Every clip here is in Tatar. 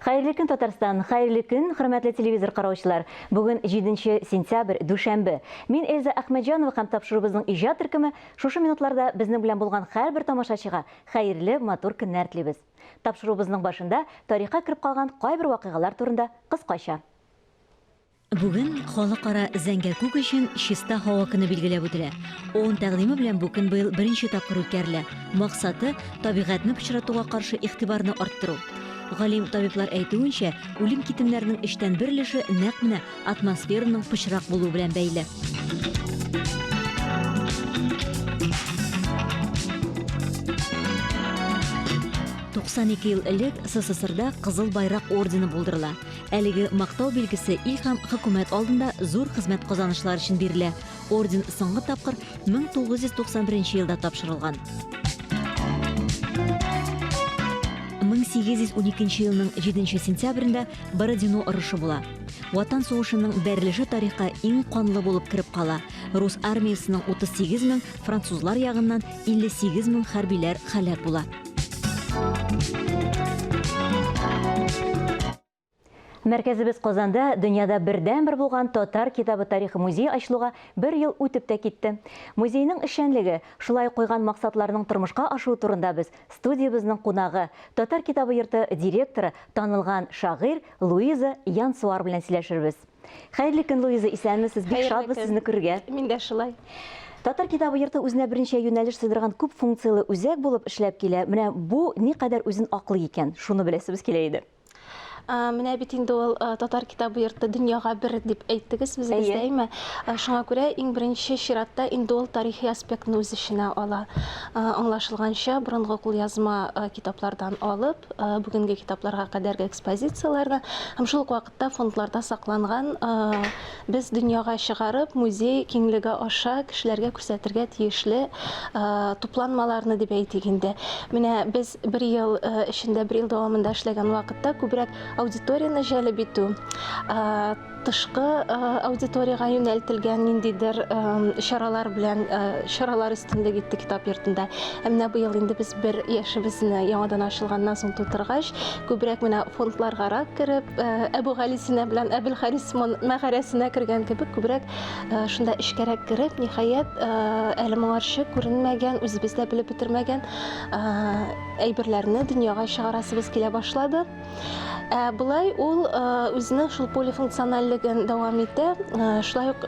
Хәерле көн, Татарстан! Хәерле көн, хөрмәтле телевизор караучылар! Бүген 7 сентябрь, дүшәмбе. Мин Эльза Әхмәтҗанова һәм тапшыруыбызның иҗат төркеме шушы минутларда безнең белән булган һәрбер тамашачыга хәерле, матур көннәр телибез. Тапшыруыбызның башында тарихка кереп калган кайбер вакыйгалар турында кыскача. Бүген Халыкара зәңгәр күк өчен чиста һава көне билгеләп үтелә. ООН тәкъдиме белән бу көн быел беренче тапкыр үткәрелә. Максаты, табигатьне пычратуга каршы игътибарны арттыру. Галим табиблар әйтүенчә, үлем-китемнәрнең өчтән бер өлеше нәкъ менә атмосфераның пычрак булуы белән бәйле. 92 ел элек СССРда Кызыл Байрак ордены булдырыла. Әлеге мактау билгесе ил һәм хөкүмәт алдында зур хезмәт казанышлары өчен бирелә. Орден соңгы тапкыр 1991 елда тапшырылган. 1812 елның 7 сентябрендә Бородино орышы була. Ватан сугышының бәрелеше тарихка иң канлы булып кереп кала. Рус армиясенең 38 мең, французлар ягыннан 58 мең хәрбиләр һәлак була. Мәркәзебез Казанда дөньяда бердәнбер булган татар китабы тарихы музее ачылуга бер ел үтеп тә китте. Музейның эшчәнлеге, шулай ук куйган максатларының тормышка ашуы турында без студиябезнең кунагы, Татар китабы йорты директоры, танылган шагыйрь Луиза Янсуар белән сөйләшербез. Хәерле көн, Луиза, исәнмесез, бик шатбыз сезне күрергә. Мин дә шулай. Татар китабы йорты үзенә берничә юнәлеш сыйдырган күп функцияле үзәк булып эшләп килә. Менә бу никадәр үзен аклый икән, шуны беләсебез килә иде. Менә бит инде ул Татар китабы йорты дөньяга бер дип әйттегез үзегез дә, әйме? Шуңа күрә иң беренче чиратта инде ул тарихи аспектны үз эченә ала. Аңлашылганча, борынгы кулъязма китаплардан алып, бүгенге китапларга кадәрге экспозицияләрне һәм шул ук вакытта Та фондларда сакланган без дөньяга чыгарып, музей киңлеге аша кешеләргә күрсәтергә тиешле тупланмаларны дип әйтик инде. Менә без бер ел эчендә, бер ел дәвамында эшләгән вакытта күбрәк аудиторияне җәлеп итү, тышкы аудиториягә юнәлтелгән ниндидер чаралар белән чаралар өстенлек итте китап йортында. Ә менә быел инде без бер яшебезне яңадан ачылганнан соң тутыргач, күбрәк менә фондларгарак кереп, Әбүгалисина белән Әбелхарис мәгарәсенә кергән кебек, күбрәк шунда эчкәрәк кереп, ниһаять, әле моңарчы күренмәгән, үзебез дә белеп бетермәгән әйберләрне дөньяга чыгарасыбыз килә башлады. Ә болай ул үзенең шул полифункциональлеген дәвам итә. Шулай ук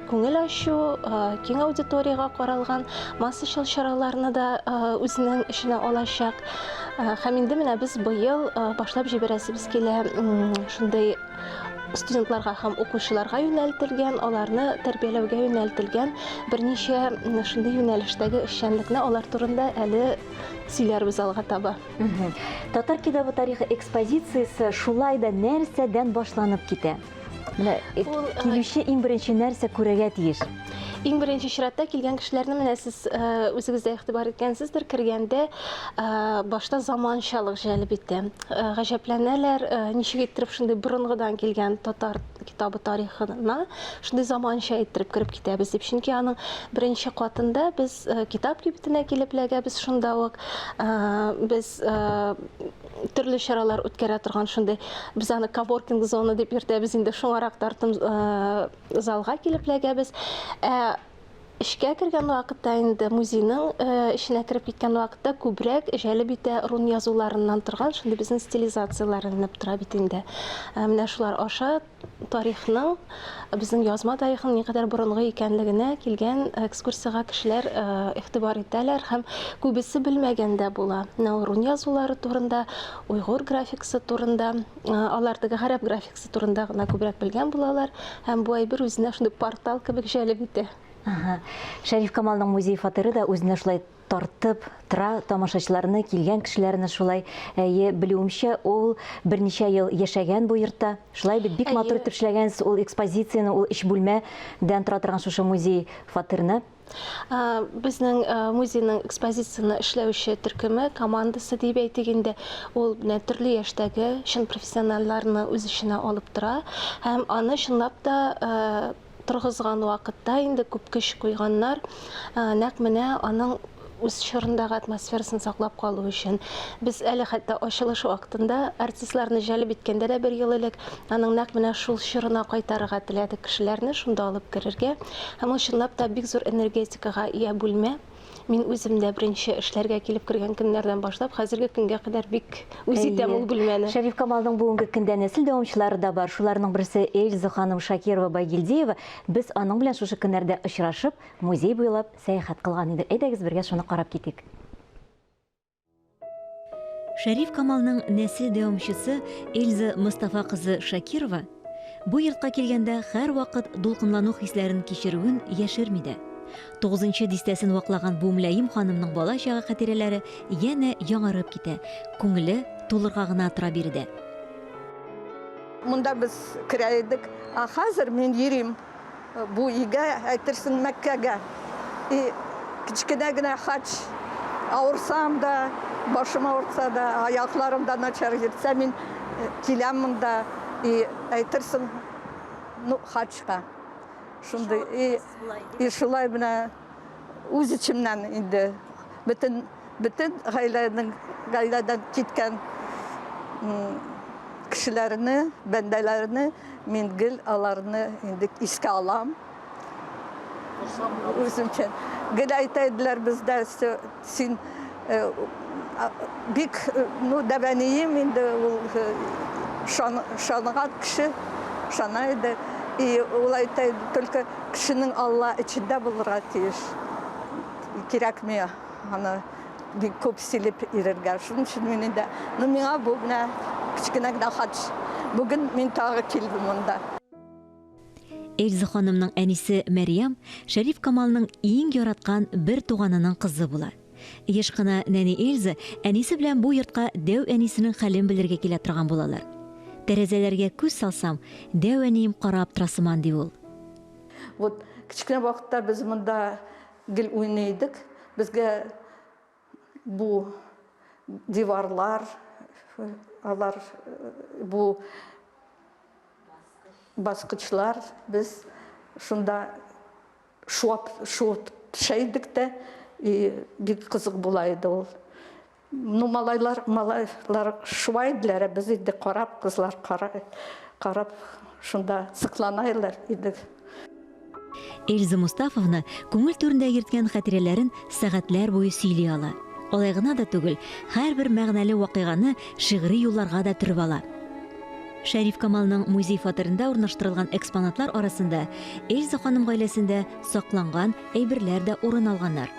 күңел ачу, киң аудиториягә каралган массачыл чараларны да үзенең эченә алачак. Һәм инде менә без быел башлап җибәрәсебез килә шундый студентларга һәм укучыларга юнәлтелгән, аларны тәрбияләүгә юнәлтелгән берничә шундый юнәлештәге эшчәнлекне алар турында әле сөйләрбез алга таба. Татар китабы тарихы экспозициясе шулай да нәрсәдән башланып китә? Менә э, Ул, э, килүче иң беренче нәрсә күрергә тиеш? Иң беренче чиратта килгән кешеләрне менә сез э, үзегез дә игътибар иткәнсездер, кергәндә башта заманчалык җәлеп итә. Гаҗәпләнәләр, ничек иттереп шундый борынгыдан килгән татар китабы тарихына шундый заманча иттереп кереп китәбез дип. Чөнки аның беренче катында без китап кибетенә килеп эләгәбез шунда ук. Без төрле чаралар үткәрә торган шундый, без аны коворкинг зона дип йөртәбез инде, шуңарак тартым залга килеп эләгәбез. Ә эчкә кергән вакытта инде музейның эченә кереп киткән вакытта күбрәк җәлеп итә рун язуларыннан торган шундый безнең стилизацияләр эленеп тора бит инде. Менә шулар аша тарихның, безнең язма тарихның никадәр борынгы икәнлегенә килгән экскурсиягә кешеләр игътибар итәләр һәм күбесе белмәгән дә була. Менә ул рун язулары турында, уйгур графикасы турында, алар теге гарәп графикасы турында гына күбрәк белгән булалар һәм бу әйбер үзенә шундый портал кебек җәлеп итә. Ага. Шәриф Камалның музей фатиры да үзенә шулай тартып тора тамашачыларны, килгән кешеләрне шулай. Әйе, белүемчә, ул берничә ел яшәгән бу йортта. Шулай бит, бик матур итеп эшләгәнсез ул экспозицияне, ул өч бүлмәдән тора торган шушы музей фатирны. Безнең музейның экспозицияне эшләүче төркеме, командасы дип әйтик инде, ул менә төрле яшьтәге чын профессионалларны үз эченә алып тора һәм аны чынлап та. торгызган вакытта инде күп көч куйганнар, нәкъ менә аның үз чорындагы атмосферасын саклап калу өчен. Без әле хәтта ачылыш вакытында артистларны җәлеп иткәндә дә бер ел элек аның нәкъ менә шул чорына кайтарырга теләдек кешеләрне, шунда алып керергә. Һәм ул чынлап та бик зур энергетикага ия бүлмә. Мин үзем дә беренче эшләргә килеп кергән көннәрдән башлап, хәзерге көнгә кадәр бик үз итәм ул бүлмәне. Шәриф Камалның бүгенге көндә нәсел дәвамчылары да бар. Шуларның берсе Эльза ханым Шакирова-Байгильдеева. Без аның белән шушы көннәрдә очрашып, музей буйлап сәяхәт кылган идек. Әйдәгез, бергә шуны карап китик. Шәриф Камалның нәсел дәвамчысы Эльза Мостафа кызы Шакирова бу йортка килгәндә һәрвакыт дулкынлану хисләрен кичерүен яшерми дә. Тугызынчы дистәсен ваклаган бу мөлаем ханымның бала чагы хатирәләре янә яңарып китә, күңеле тулырга гына тора биредә. Монда без керә идек. Ә хәзер мин йөрим Бу өйгә, әйтерсең, Мәккәгә. И кечкенә генә хаҗ. Авырсам да, башым авыртса да, аякларым да начар йөртсә, мин киләм монда. И әйтерсең, ну, хаҗга. Шундый. И, и шулай менә үз эчемнән инде бөтен бөтен гаиләнең гаиләдән киткән кешеләрне, бәндәләрне мин гел аларны инде искә алам. Үземчә. Гел әйтә иделәр бездә, син бик, ну, дәвәнием инде ул шаныган кеше, шана иде. И ул әйтә иде, только кешенең Алла эчендә булырга тиеш. Кирәкми аны бик күп сөйләп йөрергә. Шуның өчен мин инде, ну миңа бу менә кечкенә генә хаҗ. Бүген мин тагы килдем монда. Эльза ханымның әнисе Мәрьям Шәриф Камалның иң яраткан бер туганының кызы була. Еш кына нәни Эльза әнисе белән бу йортка дәү әнисенең хәлен белергә килә торган булалар. Тәрәзәләргә күз салсам, дәү әнием карап тора сыман, ди ул. Вот кечкенә вакытта без монда Гел уйный идек. Безгә бу диварлар, алар бу баскычлар, без шунда шуап, шуып төшә идек тә, и бик кызык була иде ул. Ну, малайлар, малайлар шуа иделәр, ә без инде карап, кызлар карап, шунда сыклана идек. Эльза Мустафовна күңел түрендә йөрткән хатирәләрен сәгатьләр буе сөйли ала. Алай гына да түгел, һәрбер мәгънәле вакыйганы шигъри юлларга да төреп ала. Шәриф Камалның музей фатирында урнаштырылган экспонатлар арасында Эльза ханым гаиләсендә сакланган әйберләр дә урын алганнар.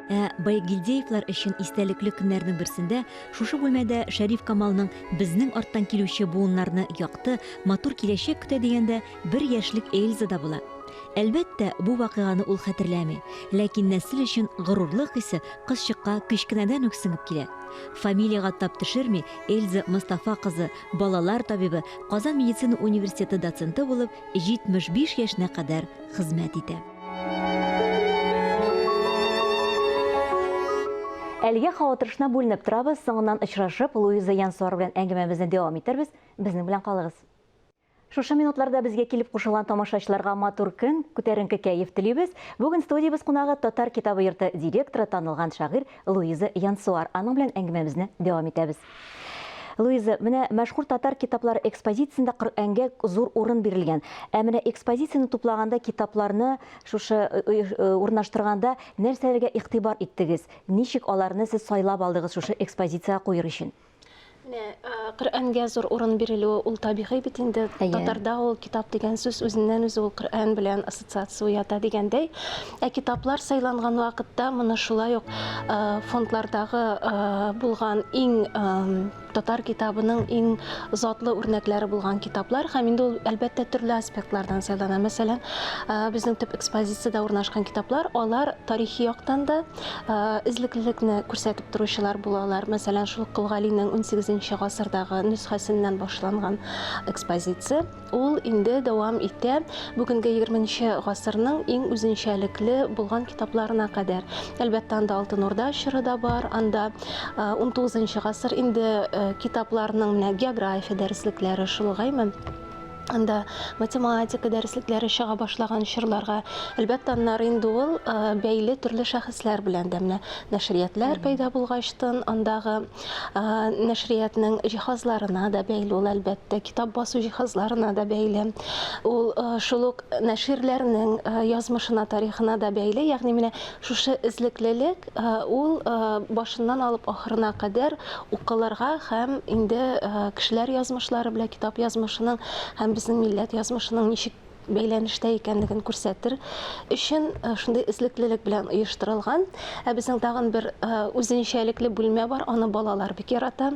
Ә Байгильдеевлар өчен истәлекле көннәрнең берсендә шушы бүлмәдә Шәриф Камалның Безнең арттан килүче буыннарны якты, матур киләчәк көтә дигәндә бер яшьлек Эльза да була. Әлбәттә, бу вакыйганы ул хәтерләми. Ләкин нәсел өчен горурлык хисе кызчыкка кечкенәдән үк сеңеп килә. Фамилиягә тап төшерми, Эльза Мостафа кызы, балалар табибы, Казан медицина университеты доценты булып 75 яшенә кадәр хезмәт итә. Әлегә һава торышына бүленеп торабыз, соңыннан очрашып, Луиза Янсуар белән әңгәмәбезне дәвам итәрбез. Безнең белән калыгыз. Шушы минутларда безгә килеп кушылган тамашачыларга матур көн, күтәренке кәеф телибез. Бүген студиябез кунагы Татар китабы йорты директоры, танылган шагыйрь Луиза Янсуар. Аның белән әңгәмәбезне дәвам итәбез. Луиза, менә мәшһүр татар китаплары экспозициясендә Коръәнгә зур урын бирелгән. Ә менә экспозицияне туплаганда китапларны шушы э, э, э, урнаштырганда нәрсәләргә игътибар иттегез? Ничек аларны сез сайлап алдыгыз шушы экспозициягә куер өчен? Менә Коръәнгә зур урын бирелүе ул табигый бит инде. Татарда ул китап дигән сүз үзеннән-үзе ул Коръән белән ассоциация уята дигәндәй. Ә китаплар сайланган вакытта моны шулай ук фондлардагы булган иң татар китабының иң затлы үрнәкләре булган китаплар һәм инде ул әлбәттә төрле аспектлардан сайлана. Мәсәлән, безнең төп экспозициядә урнашкан китаплар, алар тарихи яктан да эзлеклелекне күрсәтеп торучылар булалар. Мәсәлән, шул Кол Галинең унсигезенче гасырда. гасырдагы нөсхәсеннән башланган экспозиция. Ул инде дәвам итә бүгенге егерменче гасырның иң үзенчәлекле булган китапларына кадәр. Әлбәттә, анда Алтын Урда чоры да бар, анда унтугызынчы гасыр инде китапларның менә география дәреслекләре шулгаймы? Анда математика дәреслекләре чыга башлаган чорларга. Әлбәттә, аннары инде ул бәйле төрле шәхесләр белән дә менә нәшриятләр пәйда булгачтын, андагы Нәшриятның җиһазларына да бәйле ул, әлбәттә, китап басу җиһазларына да бәйле. Ул шул ук нәширләрнең язмышына, тарихына да бәйле. Ягъни менә шушы эзлеклелек ул башыннан алып ахырына кадәр укылырга һәм инде кешеләр язмышлары белән китап язмышының һәм безнең милләт язмышының ничек бәйләнештә икәнлеген күрсәтер өчен шундый эзлеклелек белән оештырылган. Ә безнең тагын бер үзенчәлекле бүлмә бар, аны балалар бик ярата.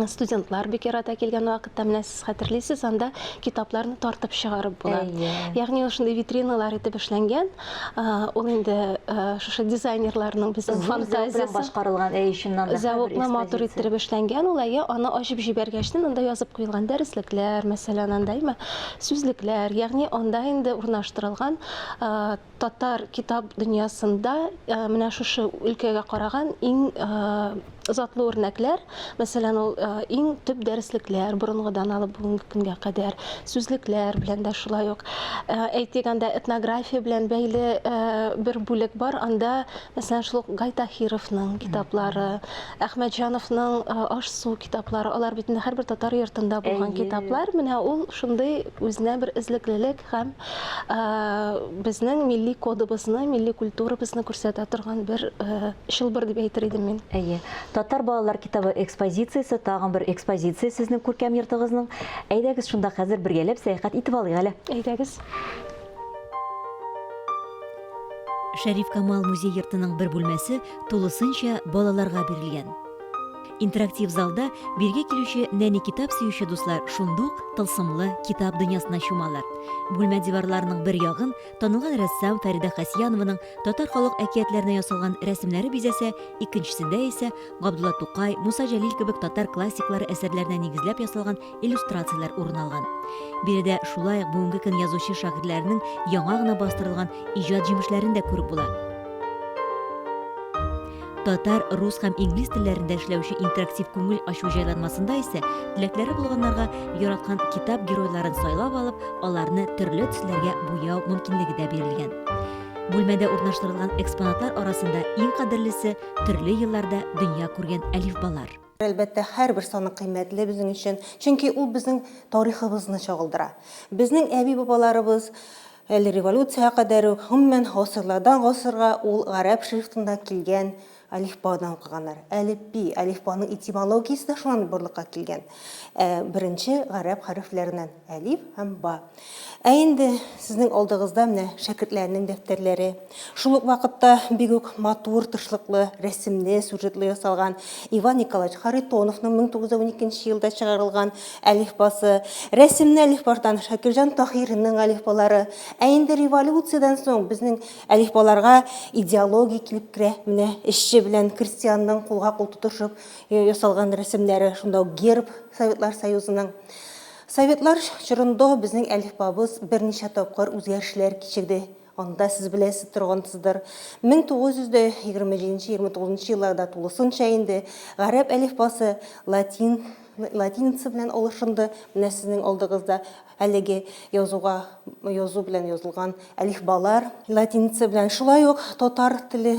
Студентлар бик ярата килгән вакытта, менә сез хәтерлисез, анда китапларны тартып чыгарып була. Ягъни ул шундый витриналар итеп эшләнгән. Ул инде шушы дизайнерларның безнең фантазиясе башкарылган, әй, чыннан да. Зәвыклы, матур иттереп эшләнгән ул, әйе, аны ачып җибәргәчтен, анда язып куелган дәреслекләр, мәсәлән, анда, әйме, Сүзлекләр, ягъни анда инде урнаштырылган татар китап дөньясында менә шушы өлкәгә караган иң затлы үрнәкләр, мәсәлән, ул иң төп дәреслекләр борынгыдан алып бүгенге көнгә кадәр, сүзлекләр белән дә шулай ук. Әйтик, анда этнография белән бәйле бер бүлек бар, анда, мәсәлән, шул ук Гай Таһировның китаплары, Әхмәтҗановның аш-су китаплары, алар бит инде һәрбер татар йортында булган китаплар. Менә ул шундый үзенә бер эзлеклелек һәм безнең милли кодыбызны, милли культурабызны күрсәтә торган бер чылбыр дип әйтер идем мин. Әйе. Татар балалар китабы экспозициясе, тагын бер экспозиция сезнең күркәм йортыгызның. Әйдәгез, шунда хәзер бергәләп сәяхәт итеп алыйк әле. Әйдәгез. Шәриф Камал музей-йортының бер бүлмәсе тулысынча балаларга бирелгән. Интерактив залда биргә килүче нәни китап сөюче дуслар шундук тылсымлы китап дөньясына чумалар. Бүлмә диварларының бер ягын танылган рәссам Фәридә Хасьянованың татар халык әкиятләренә ясалган рәсемнәре бизәсә, икенчесендә исә Габдулла Тукай, Муса Җәлил кебек татар классиклары әсәрләренә нигезләп ясалган иллюстрацияләр урын алган. Биредә шулай ук бүгенге көн язучы-шагыйрьләренең яңа гына бастырылган иҗат җимешләрен дә күреп була. Татар, рус һәм инглиз телләрендә эшләүче интерактив күңел ачу җайланмасында исә теләкләре булганнарга яраткан китап геройларын сайлап алып, аларны төрле төсләргә буяу мөмкинлеге дә бирелгән. Бүлмәдә урнаштырылган экспонатлар арасында иң кадерлесе, төрле елларда дөнья күргән әлифбалар. Әлбәттә, һәрбер саны кыйммәтле безнең өчен, чөнки ул безнең тарихыбызны чагылдыра. Безнең әби-бабаларыбыз әле революциягә кадәр үк, гомумән, гасырлардан гасырга ул гарәп шрифтында килгән әлифбадан укыганнар. Әлифби, әлифбаның этимологиясе дә шуннан барлыкка килгән. Ә беренче гарәп хәрефләреннән әлиф һәм ба. Ә инде сезнең алдыгызда менә шәкертләрнең дәфтәрләре. Шул ук вакытта бик үк матур тышлыклы, рәсемле, сюжетлы ясалган Иван Николаевич Харитоновның 1912 елда чыгарылган әлифбасы, рәсемле әлифбадан Шакирҗан Таһирның әлифбалары. Ә инде революциядән соң безнең әлифбаларга идеология килеп керә. Менә эшче белән крестьянның кулга-кул тотышып ясалган рәсемнәре, шунда ук герб Советлар Союзының. Советлар чорында безнең әлифбабыз берничә тапкыр үзгәрешләр кичерде. Анда сез беләсез торгансыздыр. 1927-29 елларда тулысынча инде гарәп әлифбасы латин латиница белән алышынды. Менә сезнең алдыгызда әлеге язуга язу белән язылган әлифбалар латиница белән. Шулай ук татар теле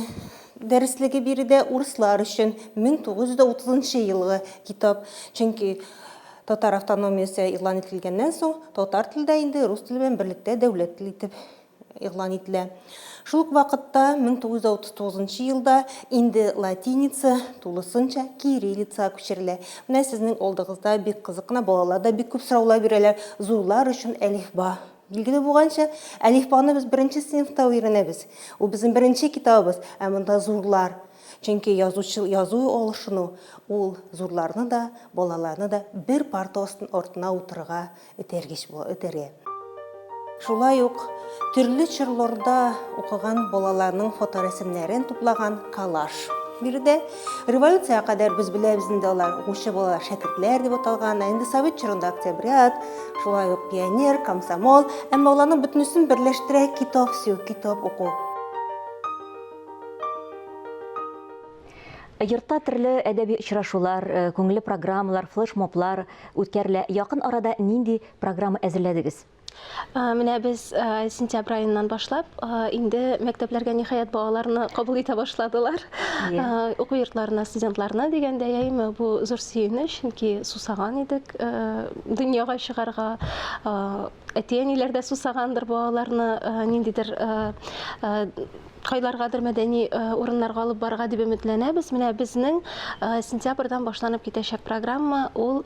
дәреслеге биредә урыслар өчен 1930 елгы китап. Чөнки Татар автономиясе игълан ителгәннән соң, татар теле дә инде рус теле белән берлектә дәүләт теле итеп игълан ителә. Шул ук вакытта 1939 елда инде латиница тулысынча кириллицага күчерелә. Менә сезнең алдыгызда бик кызык кына балалар да бик күп сораулар бирәләр. Зурлар өчен әлифба. Билгеле булганча, әлифбаны без беренче сыйныфта өйрәнәбез. Ул безнең беренче китабыбыз, ә монда зурлар. Чөнки язучы язу алышыну ул зурларны да, балаларны да бер парта артына утырырга этәргеч була, этәрә. Шулай ук төрле чорларда укыган балаларның фоторәсемнәрен туплаган коллаж. Биредә революциягә кадәр без беләбез инде алар укучы балалар шәкертләр дип аталган, ә инде совет чорында октябрят, шулай ук пионер, комсомол, әмма аларның бөтенесен берләштерә китап сөю, китап уку. Йортта төрле әдәби очрашулар, э, күңелле программалар, флешмоблар үткәрелә. Якын арада нинди программа әзерләдегез? Менә без сентябрь аеннан башлап инде мәктәпләргә ниһаять балаларны кабул итә башладылар. Уку йортларына студентларны дигәндә, әйеме, бу зур сөенеч, чөнки сусаган идек дөньяга чыгарга. Әти-әниләр дә сусагандыр балаларны ниндидер кайларгадыр мәдәни урыннарга алып барырга дип өметләнәбез. Менә безнең сентябрьдән башланып китәчәк программа ул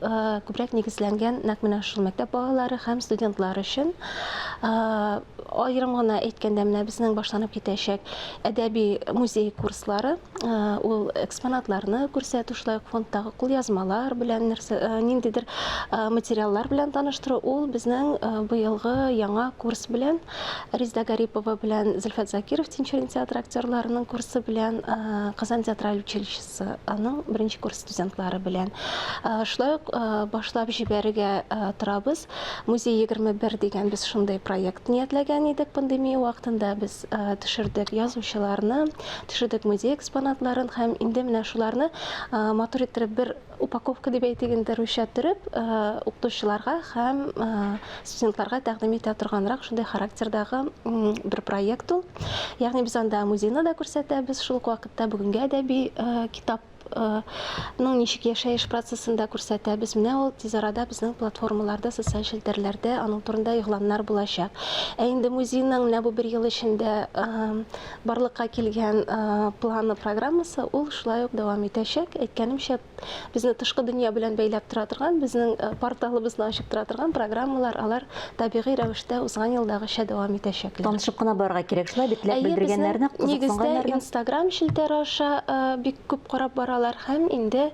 күбрәк нигезләнгән нәкъ менә шул мәктәп балалары һәм студентлар өчен. Аерым гына әйткәндә, менә безнең башланып китәчәк әдәби музей курслары, ул экспонатларны күрсәтү, шулай ук фондтагы кулъязмалар белән нәрсә, ниндидер материаллар белән таныштыру, ул безнең быелгы яңа курс белән Резеда Гарипова белән Зөлфәт Закиров Тинчурин театры актерларының курсы белән, Казан театраль училищесы аның беренче курс студентлары белән. Шулай ук башлап җибәрергә торабыз. Музей 21 дигән без шундый проект ниятләгән идек пандемия вакытында. Без төшердек язучыларны, төшердек музей экспонатларын һәм инде менә шуларны матур иттереп бер упаковка дип әйтик инде русча төреп, укытучыларга һәм студентларга тәкъдим итә торганрак шундый характердагы бер проект ул. Ягъни без анда музейны да күрсәтәбез, шул ук вакытта бүгенге әдәби китап ның ничек яшәеш процессын да күрсәтәбез. Менә ул тиз арада безнең платформаларда, социаль челтәрләрдә аның турында игъланнар булачак. Ә инде музейның менә бу бер ел эчендә барлыкка килгән планы, программасы ул шулай ук дәвам итәчәк. Әйткәнемчә, безне тышкы дөнья белән бәйләп тора торган, безнең порталыбызны ачып тора торган программалар, алар табигый рәвештә узган елдагыча дәвам итәчәкләр. Танышып кына барырга кирәк, шулай бит, теләк белдергәннәрне, кызыксынганнарны. Нигездә Инстаграм челтәре аша бик күп карап баралар һәм инде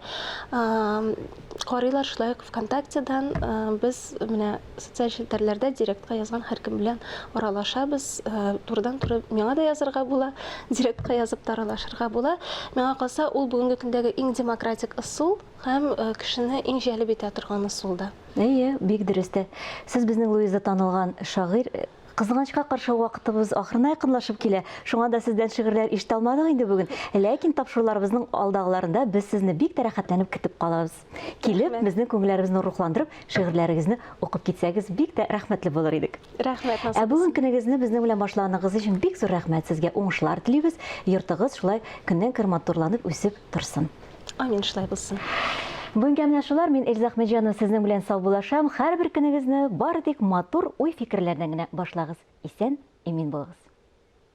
карыйлар шулай ук ВКонтактедан. Без менә Социаль челтәрләрдә директка язган һәркем белән аралашабыз. Турыдан-туры миңа да язарга була, директка язып та аралашырга була. Миңа калса, ул бүгенге көндәге иң демократик ысул һәм кешене иң җәлеп итә торган ысул да. Әйе, бик дөрес тә. Сез безнең Луиза танылган шагыйрь. Кызганычка каршы, вакытыбыз ахырына якынлашып килә. Шуңа да сездән шигырьләр ишетә алмадык инде бүген. Ләкин тапшыруларыбызның алдагыларында без сезне бик тә рәхәтләнеп көтеп калабыз. Килеп, безнең күңелләребезне рухландырып, шигырьләрегезне укып китсәгез, бик тә рәхмәтле булыр идек. Рәхмәт, Ә бүген көнегезне безнең белән башлаганыгыз өчен бик зур рәхмәт сезгә. Уңышлар телибез. Йортыгыз шулай көннән-көн матурланып, үсеп торсын. Амин, шулай булсын. Бүгенгә менә шулар. Мин Эльза Әхмәтҗанова сезнең белән саубуллашам. Һәрбер көнегезне бары тик матур уй-фикерләрдән генә башлагыз. Исән, имин булыгыз.